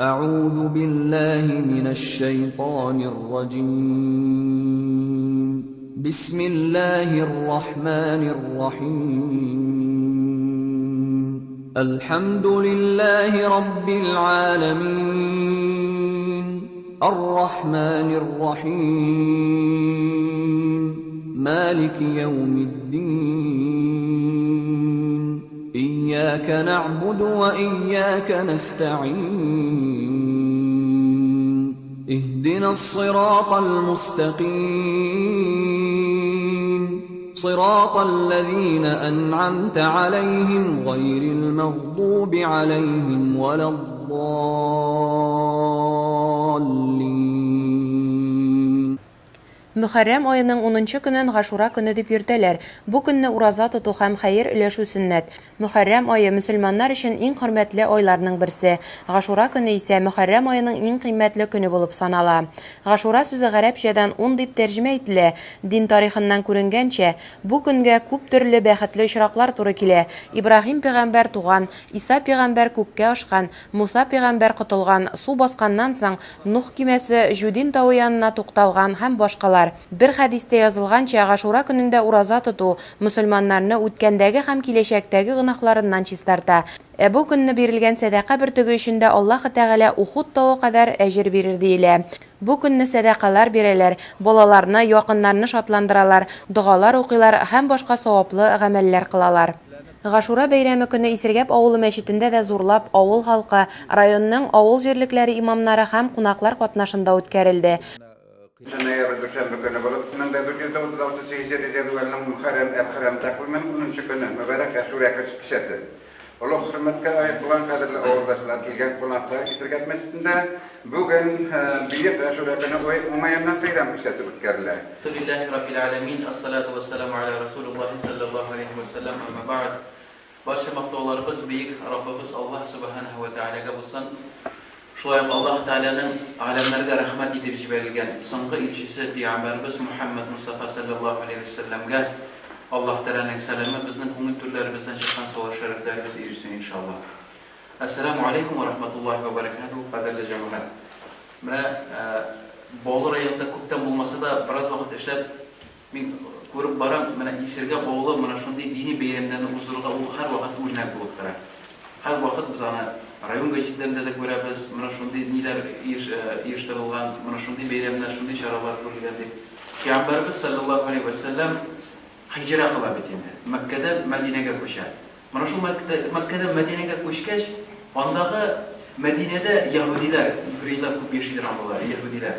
أعوذ بالله من الشيطان الرجيم. بسم الله الرحمن الرحيم. الحمد لله رب العالمين. الرحمن الرحيم. مالك يوم الدين. إياك نعبد وإياك نستعين. اهدنا الصراط المستقيم. صراط الذين أنعمت عليهم غير المغضوب عليهم ولا الضالين. Мөхәррәм аеның унынчы көнен Гашура көне дип йөртәләр. Бу көнне ураза тоту һәм хәер өләшү сөннәт. Мөхәррәм ае, мөселманнар өчен иң хөрмәтле айларның берсе. Гашура көне исә Мөхәррәм аеның иң кыйммәтле көне булып санала. Гашура сүзе гарәпчәдән ун дип тәрҗемә ителә. Дин тарихыннан күренгәнчә, бу көнгә күп төрле бәхетле очраклар туры килә, Ибраһим пәйгамбәр туган, Иса пәйгамбәр күккә ашкан, Муса пәйгамбәр котылган, су басканнан соң, Нух кимәсе Җудин тавы янына тукталган һәм башкалар. Бер хәдистә язылганча, Гашура көнендә ураза тоту, мөселманнарны үткәндәге һәм киләчәктәге гөнаһларыннан чистарта. Ә бу көнне бирелгән сәдака бөртеге өчен дә Аллаһы Тәгалә Ухуд тавы кадәр әҗер бирер диелә. Бу көнне сәдакалар бирәләр, балаларны, якыннарны шатландыралар, догалар укыйлар һәм башка саваплы гамәлләр кылалар. Гашура бәйрәме көне Исергәп авылы мәчетендә дә зурлап авыл халкы, районның авыл җирлекләре имамнары һәм кунаклар катнашында үткәрелде. Нчы ноябрь дүшәмбе көне булып, 1436 нчы һиҗри җәдвәленең Мөхәррәм әл-Хәрам тәкъвименең унынчы көне, мөбарәк Гашура кичәсе. Олуг хөрмәткә лаек булган кадерле авылдашлар, килгән кунаклар, Исергәп мәчетендә бүген бөек Гашура көне уңаеннан бәйрәм кичәсе үткәрелә. Билләһи раббил галәмин, әссалату вәссәламу аля расулиллаһи салләллаһу галәйһи вәссәлам, әмма бәгъд. Барча мактауларыбыз бөек Раббыбыз Аллаһ сүбхәнәһү вә Тәгаләгә булсын. Шулай ук Аллаһ Тәгаләнең галәмнәргә рәхмәт итеп җибәрелгән соңгы илчесе пәйгамбәребез Мөхәммәд Мостафа салләллаһу галәйһи вәссәламгә Аллаһ Тәгаләнең сәламе, безнең күңел түрләребездән чыккан сәлам-шәрәфләребез ирешсен, иншаллаһ. Әссәламү галәйкүм вә рахматуллаһи вә бәрәкәтүһ, кадерле җәмәгать! Менә Баулы районында күптән булмаса да, бераз вакыт эшләп, мин күреп барам, менә Исергәп авылы менә шундый дини бәйрәмнәрне уздыруга ул һәрвакыт үрнәк булып тора. Һәрвакыт без аны район гәҗитләрендә дә күрәбез, менә шундый ниләр оештырылган, менә шундый бәйрәмнәр, шундый чаралар күрелгән дип. Пәйгамбәребез салләллаһу галәйһи вә сәлләм һиҗра кыла бит инде, Мәккәдән Мәдинәгә күчә. Менә шул Мәккәдән Мәдинәгә күчкәч, андагы Мәдинәдә яһүдиләр, еврейлар күп яшиләр андалар, яһүдиләр.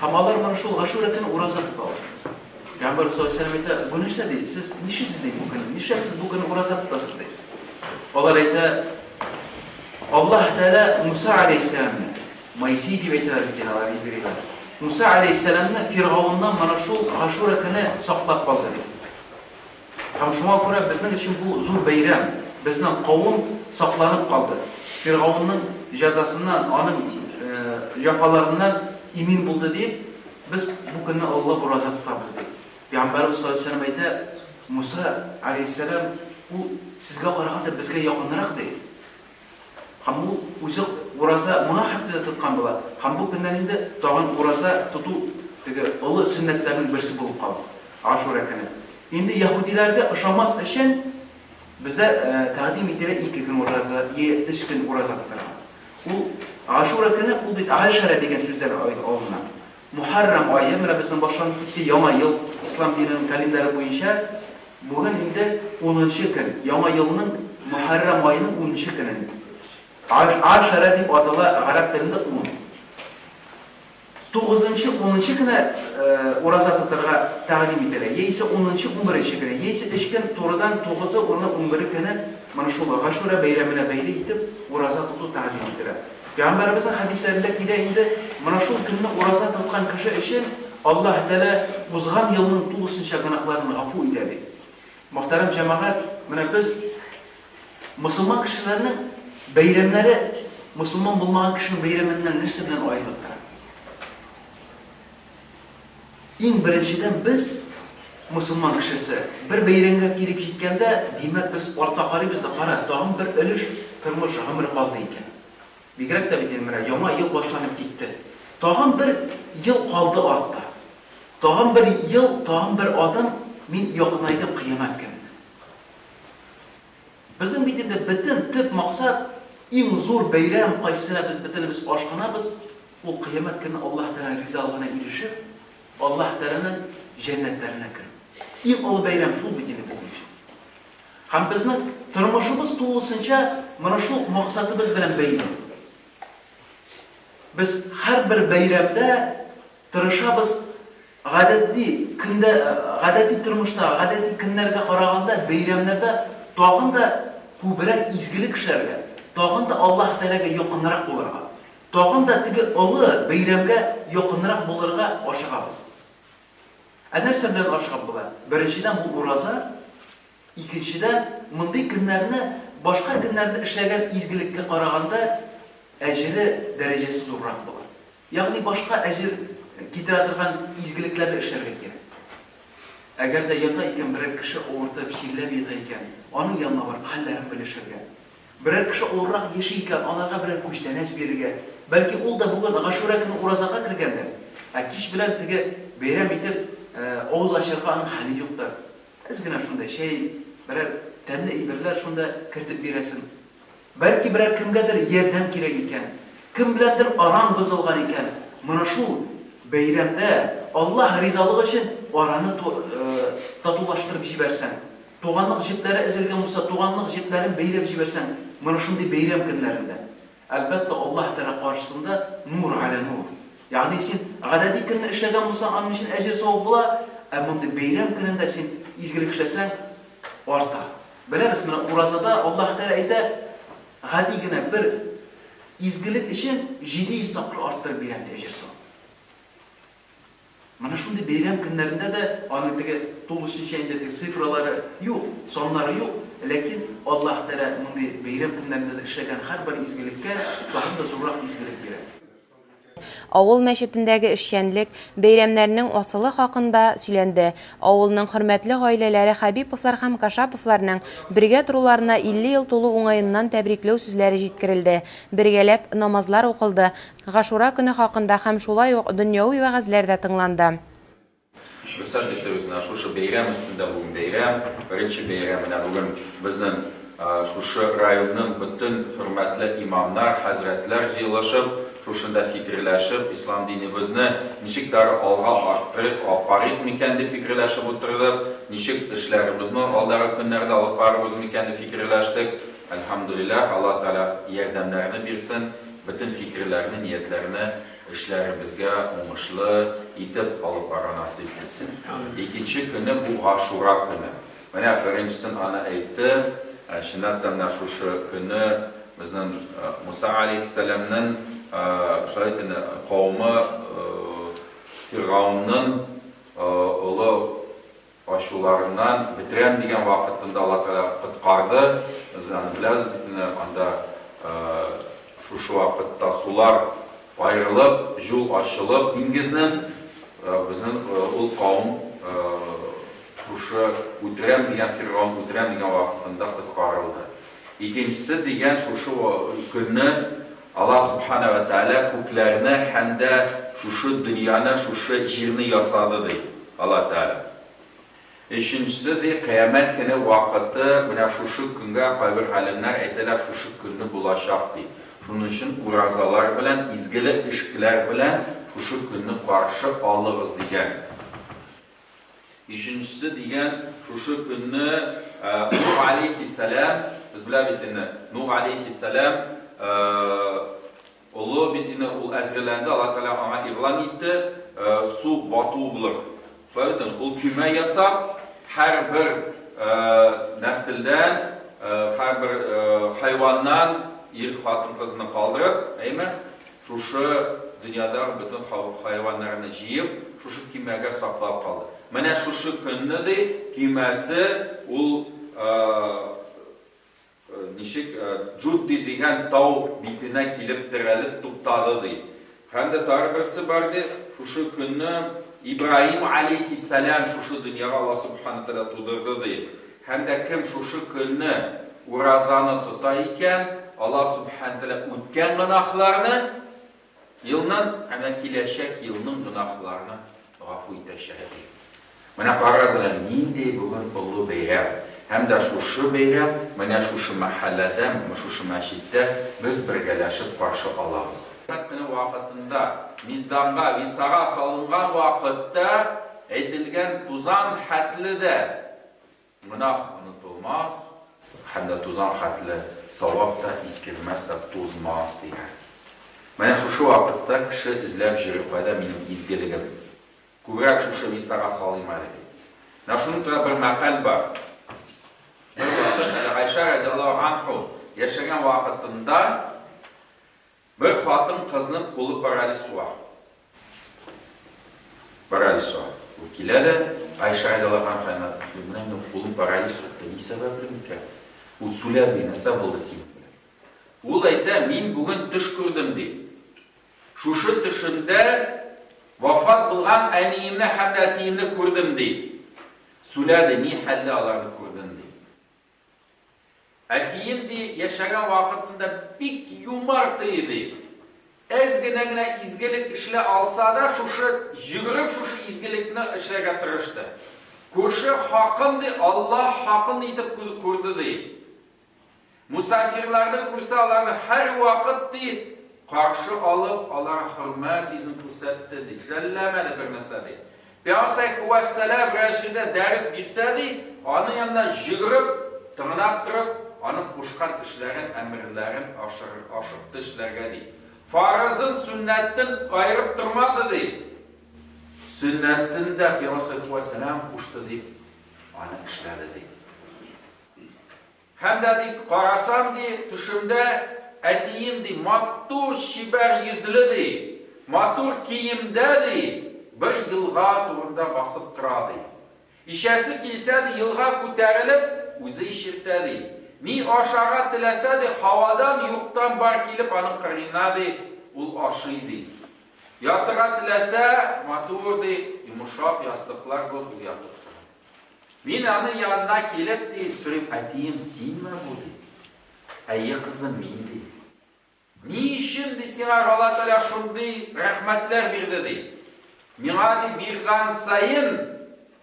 Һәм алар менә шул Гашура көне ураза тоталар. Пәйгамбәр саллаллаһу алейһи ва сәлләм әйтә, бу нәрсә ди, сез нишлисез ди бу көнне, нишләп сез бу көнне ураза тотасыз ди. Алар әйтә, Аллаһ Тәгалә Муса алейһиссәламне, Моисей дип әйтәләр бит инде алар еврейлар. Муса алейһиссәламне Фиргауннан менә шул Гашура көне саклап калды ди. Һәм шуңа күрә безнең өчен бу зур бәйрәм, безнең кавым сакланып калды, Фиргавенның җәзасыннан, аның җәфаларыннан имин булды диеп, без бу көнне олылап ураза тотабыз, ди. Пәйгамбәребез саллаллаһу галәйһи ва сәлләм әйтә, Муса, галәйһиссәлам, ул сезгә караганда безгә якынрак, ди. Һәм ул үзе ураза моңа хәтле дә тоткан була. Һәм бу көннән инде тагын ураза тоту теге олы сөннәтләрнең берсе булып кала. Ашура көне. Инде яһүдиләргә ошамас өчен бездә тәкъдим ителә ике көн ураза, йә өч көн ураза тотарга. Ул Ашура көне, ул бит Ашара дигән сүздән алына. Мухәррәм ае, менә безнең башланып китте яңа ел, ислам диненең календаре буенча бүген инде унынчы көн, яңа елның Мухәррәм аеның унынчы көне. Ашара дип атала гарәп телендә ун. Тугызынчы, унынчы көне ураза тотарга тәкъдим ителә, яисә унынчы, унберенче көне, яисә өч көн турыдан тугызы, уны, унбере көне менә шул Гашура бәйрәменә бәйле итеп ураза тоту тәкъдим ителә. Пәйгамбәребезнең хәдисләрендә килә инде, менә шул көнне ураза тоткан кеше өчен Аллаһ Тәгалә узган елның тулысынча гөнаһларын гафу итә, ди. Мөхтәрәм җәмәгать, менә без мосылман кешеләренең бәйрәмнәре мосылман булмаган кешенең бәйрәменнән нәрсә белән аерылып тора? Иң беренчедән без, мосылман кешесе, бер бәйрәмгә килеп җиткәндә, димәк, без артка карыйбыз да, кара, тагын бер өлеш тормыш, гомер калды икән. Бигрәк тә бит инде менә яңа ел башланып китте. Тагын бер ел калды артта. Тагын бер ел, тагын бер адым, мин якынайдым кыямәт көненә. Безнең бит инде бөтен төп максат, иң зур бәйрәм, кайсысына без бөтенебез ашкынабыз, ул кыямәт көнне Аллаһ Тәгаләнең ризалыгына ирешеп, Аллаһ Тәгаләнең җәннәтләренә керү. Иң олы бәйрәм шул бит инде безнең өчен. Һәм безнең тормышыбыз тулысынча менә шул максатыбыз белән бәйле. Без һәрбер бәйрәмдә тырышабыз гадәти көндә, гадәти тормышта, гадәти көннәргә караганда бәйрәмнәрдә тагын да күбрәк изгелек эшләргә, тагын да Аллаһ Тәгаләгә якынрак булырга, тагын да теге олы бәйрәмгә якынрак булырга ашыгабыз. Ә нәрсә белән ашыгып була? Беренчедән, бу ураза, икенчедән, мондый көннәрне башка көннәрне эшләгән изгелеккә караганда әҗере, дәрәҗәсе зуррак була. Ягъни башка әҗер китерә торган изгелекләрне эшләргә кирәк. Әгәр дә ята икән берәр кеше авыртып, чирләп ята икән, аның янына барып хәлләрен белешергә. Берәр кеше авыррак яши икән, анарга берәр күчтәнәч бирергә. Бәлки ул да бүген Гашүрә көне уразага кергәндер, ә кич белән теге бәйрәм итеп авыз ачырга аның хәле юктыр. Әз генә шунда чәй, берәр тәмле әйберләр шунда кертеп бирәсең. Бәлки берәр кемгәдер ярдәм кирәк икән, кем беләндер араң бозылган икән, менә шул бәйрәмдә Аллаһ ризалыгы өчен араны татулаштырып җибәрсәң, Туганлык җепләре өзелгән булса, туганлык җепләрен бәйләп җибәрсәң, менә шундый бәйрәм көннәрендә, әлбәттә, Аллаһ Тәгалә каршысында нур галә нур. Ягъни син гадәти көнне эшләгән булсаң, аның өчен әҗер-савап була, ә мондый бәйрәм көнендә син изгелек эшләсәң, арта. Беләбез, менә уразада Аллаһ Тәгалә әйтә, гади генә бер изгелек өчен 700 тапкыр арттырып бирәм, ди әҗер-савап. Менә шундый бәйрәм көннәрендә дә аның теге тулысынча инде теге цифралары юк, саннары юк, ләкин Аллаһ Тәгалә мондый бәйрәм көннәрендә дә эшләгән һәрбер изгелеккә тагын да зуррак изгелек бирә. Авыл мәчетендәге эшчәнлек, бәйрәмнәрнең асылы хакында сөйләнде. Авылның хөрмәтле гаиләләре Хәбиповлар һәм Кашаповларның бергә торуларына 50 ел тулу уңаеннан тәбрикләү сүзләре җиткерелде. Бергәләп намазлар укылды, Гашура көне хакында һәм шулай ук дөньяви вәгазьләр дә тыңланды. Рөхсәт итегез, менә шушы бәйрәм өстендә бүген бәйрәм, беренче бәйрәм менә бүген безнең шушы районның бөтен хөрмәтле имамнар, хәзрәтләр җыелышып, шушында фикерләшеп, ислам динебезне ничек тагы алга арттырыйк, алып барыйк микән дип фикерләшеп утырдык, ничек эшләребезне алдагы көннәрдә алып барырбыз микән дип фикерләштек. Әлхәмдүлилләһ, Аллаһ Тәгалә ярдәмнәрне бирсен. Бөтен фикерләрне, ниятләрне эшләребезгә уңышлы итеп алып бару насыйп итсен. Икенче көне бу Гашура көне. Менә беренчесен аны әйтте, чынлап та менә шушы көне безнең Муса алейһиссәламнең шулай бит инде кавымы Фиргаунның олы Ачуларыннан бетерәм дигән вакытында Алла Тәгалә коткарды. Без аны беләбез бит инде, анда шушы вакытта сулар аерылып, җул ачылып диңгезнең, безнең ул кавым шушы үтерәм дигән, Фиргаун үтерәм дигән вакытында коткарылды. Икенчесе дигән шушы көнне Алла Сүбхәнә вә Тәгалә күкләрне һәм дә шушы дөньяны, шушы җирне ясады, ди Алла Тәгалә. Өченчесе, ди, Кыямәт көне вакыты менә шушы көнгә, кайбер галимнәр әйтәләр, шушы көнне булачак, ди. Шуның өчен уразалар белән, изгелек эшкләр белән шушы көнне каршы алыгыз, дигән. Өченчесе дигән, шушы көнне Нух алейһиссәлам, без беләбез бит инде, Нух алейһиссәлам олы бит инде, ул әзерләнде, Аллаһ Тәгалә аңа игълан итте, су бату булыр. Шулай бит инде, ул көймә ясап, һәрбер нәселдән, һәрбер хайваннан ир хатын-кызны калдырып, әйме? Шушы дөньядагы бөтен хайваннарны җыеп, шушы көймәгә саклап калды. Менә шушы көнне, ди, көймәсе ул ничек Джудди дигән тау битенә килеп терәлеп туктады, ди. Һәм дә тагы берсе бар, ди, шушы көнне Ибраһим алейһиссәлам шушы дөньяга Алла Сүбхәнәһү Тәгалә тудырды, ди. Һәм дә кем шушы көнне уразаны тота икән, Аллаһ Сүбхәнәһү Тәгалә үткән гөнаһларны, елның һәм дә киләчәк елның гөнаһларны гафу итәчәк, ди. Менә карагыз әле, нинди бүген олы бәйрәм. Һәм дә шушы бәйрәм менә шушы мәхәлләдә, шушы мәчеттә без бергәләшеп каршы алабыз. Кыямәт көне вакытында мизданга, висага салынган вакытта әйтелгән тузан хәтле дә Гөнаһ онытылмас, һәм дә тузан хәтле савап та искермәс тә тузмас, дигән. Менә шушы вакытта кеше эзләп җөри, кайда минем изгелегем? Күбрәк шушы висага салыйм әле, дип. Менә шуның турында бер мәкаль бар. Бер вакыт әле Гайшә радиаллаһу анһу яшәгән вакытында Бер хатын-кызның кулы паралич суга. Паралич суга. Ул килә дә, Гайшә радиаллаһу анһа янына, Менә минем кулым паралич сукты, ни сәбәпле микән? Ул сүлә, ди, нәрсә булды синең белән? Ул әйтә, мин бүген төш күрдем, ди. Шушы төшемдә вафат булган әниемне һәм дә әтиемне күрдем, ди. Сүлә, ди, ни хәлдә аларны күрдең, ди. Әтием, ди, яшәгән вакытында бик юмарт иде, ди. Әз генә генә изгелек эшли алса да, шушы, йөгереп шушы изгелекне эшләргә тырышты. Күрше хакын, ди, Аллаһ хакын итеп күрде, ди. Мусафирларны күрсә, аларны һәрвакыт, ди, каршы алып, аларга хөрмәт йөзен күрсәтте, ди. Жәлләмәде бер нәрсә, ди. Пәйгамбәр алейһи вәссәлам берәр җирдә дәрес бирсә, ди, аның янына йөгереп, тыңлап торып, аның кушкан эшләрен, әмерләрен ашыкты эшләргә, ди. Фарызын, сөннәтен аерып тормады, ди. Сөннәтен дә Пәйгамбәр алейһи вәссәлам кушты дип, аны эшләде, ди. Һәм дә, ди, карасам, ди, төшемдә әтием, ди, матур чибәр йөзле, ди, матур киемдә, ди, бер елга турында басып тора, ди. Ишәсе килсә, ди, елга күтәрелеп, үзе ишертә, ди. Ни ашарга теләсә, ди, һавадан юктан бар килеп аның кырыена, ди, ул ашый, ди. Ятырга теләсә, матур, ди, йомышак ястыклар булып, ул ятып тора. Мин аны янына килеп, ди, сорыйм, әтием, синме бу, ди. Әйе, кызым, мин, ди. Ни өчен, ди, сиңа Алла Тәгалә шундый рәхмәтләр бирде, ди. Миңа, ди, биргән саен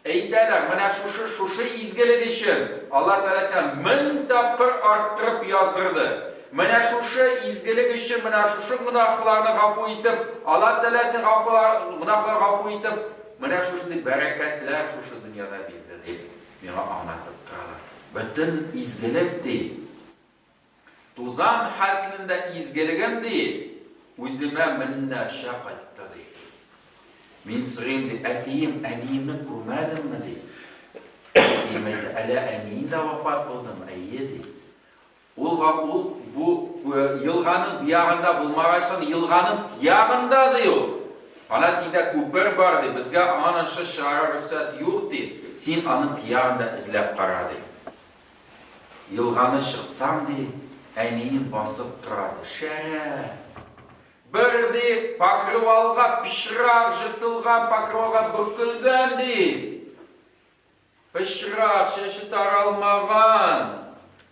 әйтәләр, менә шушы, шушы изгелек өчен Алла Тәгалә сиңа 1000 тапкыр арттырып яздырды. Менә шушы изгелек өчен, менә шушы гөнаһларны гафу итеп, Алла Тәгалә сиңа гөнаһлар гафу итеп, Менә шушындый бәрәкәтләр шушы дөньяда бирде, дип миңа аңлатып торалар. Бөтен изгелек, ди, тузан хәтлендә изгелегем, ди, үземә меннәрчә кайтты, ди. Мин сорыйм, ди, әтием, әниемне күрмәдеңме, ди. Әтием әйтә, әллә әниең дә вафат булдымы? Әйе, ди. Ул ул бу елганың биягында булмагачтан, елганың тиягында, ди ул. Ана тидә күпер бар, ди, безгә аныншы чыгарга рөхсәт юк, ди. Син аның тиягында эзләп кара, ди. Елганы чыксам, ди, әнием басып тора, ди. Шәрә! Бер, ди, покрывалга пычрак жыртылган, покрывалга бөркелгән, ди. Пычрак, чәче таралмаган.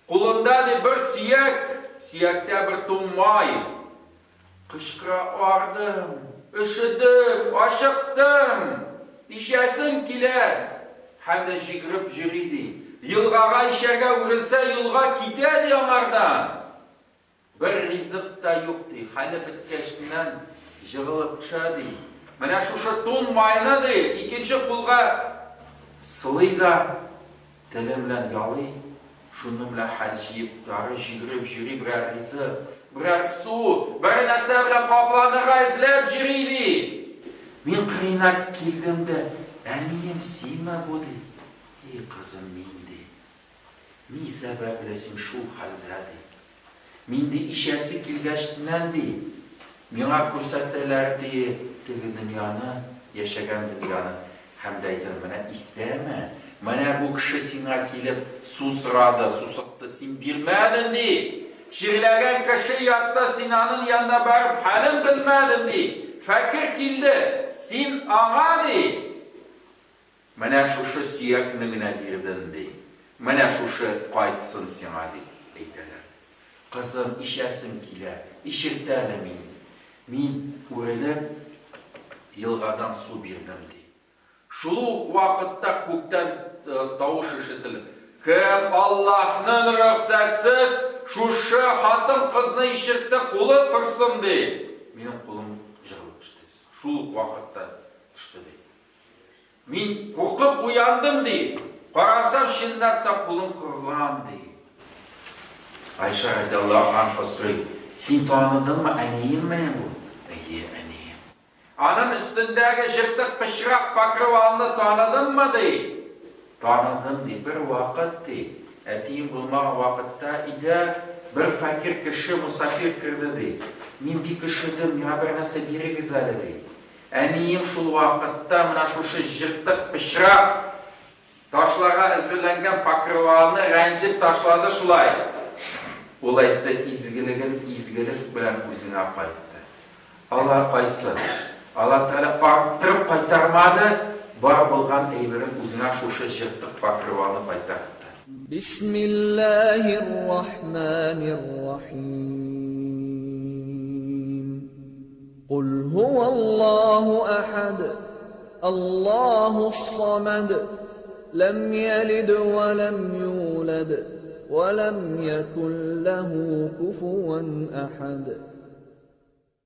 Кулында, ди, бер сөяк, сөяктә бер тун май. Кычкыра ардым, өшедем, ачыктым, ишәсем килә. Һәм дә җигереп йөри, ди. Елгага ишәргә үрелсә, елга китә, ди, аңардан. Бер ризык та юк, ди, хәле беткәченнән җыгылып төшә, ди. Менә шушы тун майны, ди, икенче кулга сылый да, теле белән ялый, шуның белән хәл җыеп, тары җигереп йөри, берәр ризык, берәр су, бер нәрсә белән капланырга эзләп йөри, ди. Мин кырыена килдем дә, әнием, синме бу, ди. И, кызым, мин, ди. Ни сәбәпле син шул хәлдә, ди. Мин, ди, ишәсе килгәчтеннән, ди, миңа күрсәтәләр, ди, теге дөньяны, яшәгән дөньяны, һәм дә әйтәләр, менә истәме, менә бу кеше сиңа килеп су сорады, сусыкты, син бирмәдең, ди. Чирләгән кеше ятты, син аның янына барып хәлен белмәдең, ди. Фәкыйрь килде, син аңа, ди, Менә шушы сөякне генә бирдем, ди. Менә шушы кайтсын сиңа, дип әйтәләр. Кызым, ишәсем килә, ишерт әле мине. Мин үрелеп, елгадан су бирдем, ди. Шул ук вакытта күктән тавыш ишетелеп, Кем Аллаһнын рөхсәтсез шушы хатын-кызны ишертте, кулы корсын, ди. Минем кулым җыгылып төште. Шул ук вакытта төште, ди. Мин куркып уяндым, ди. Карасам, чынлап та кулым корыган, ди. Айша радиаллаһу анха сорый, Син таныдыңмы, әниемме бу? Әйе, әнием. Аның өстендәге җыртык пычрак покрывалны таныдыңмы, ди. Таныдым, ди. Бер вакыт, ди, әтием булмаган вакытта өйдә бер фәкыйрь кеше, мосафир керде, ди. Мин бик өшедем, миңа бер нәрсә бирегез әле, ди. Әнием шул вакытта менә шушы җыртык пычрак ташларга әзерләнгән покрывалны рәнҗеп ташлады шулай. Ул әйтте, Изгелегем изгелек белән үзеңә кайтты. Алла кайтсын. Алла Тәгалә арттырып кайтармады, бар булган әйберен үзеңә шушы җыртык покрывалны кайтартты. Бисмиллаһир рахманир рахим. Куль һуаллаһу әхәд, Аллаһус самад, ләм ялид вә ләм юлад, вә ләм якун ләһу куфуан әхәд.